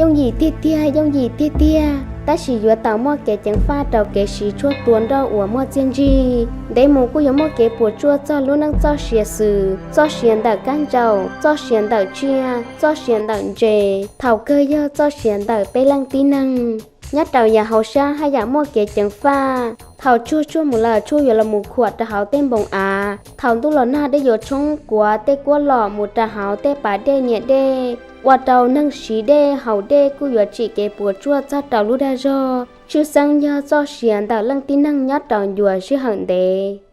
Yooj yim tiag tiag, yooj yim tiag tiag, tab sis yuav tau muaj kev ceev faj rau kev siv tshuaj tua nroj uas muaj txiaj ntsig. Ntev mus kuj yuav muaj kev puas tsuaj txog lub neej txoj sia xwm, txoj sia ntawm kab ntsaum, txoj sia ntawm tsiaj, txoj sia ntawm ntses, thaum kawg yog txoj sia ntawm peb leej tib neeg. Nyob rau yam hauv sab haj yam muaj kev ceev faj. Thaum tsuag tsuag mus lawm tshuaj yuav los mus khuam rau hauv tej npoo av. Thaum ntuj los nag dej yuav tshoob kuav tej kuab lom mus rau hauv tej pas dej niam dej, ua rau neeg siv dej haus dej kuj yuav tsim kev puas tsuaj txog rau lub dag zog. Tshwj xeeb yog txoj sia ntawm leej tib neeg nyob rau ncua sij hawm ntev.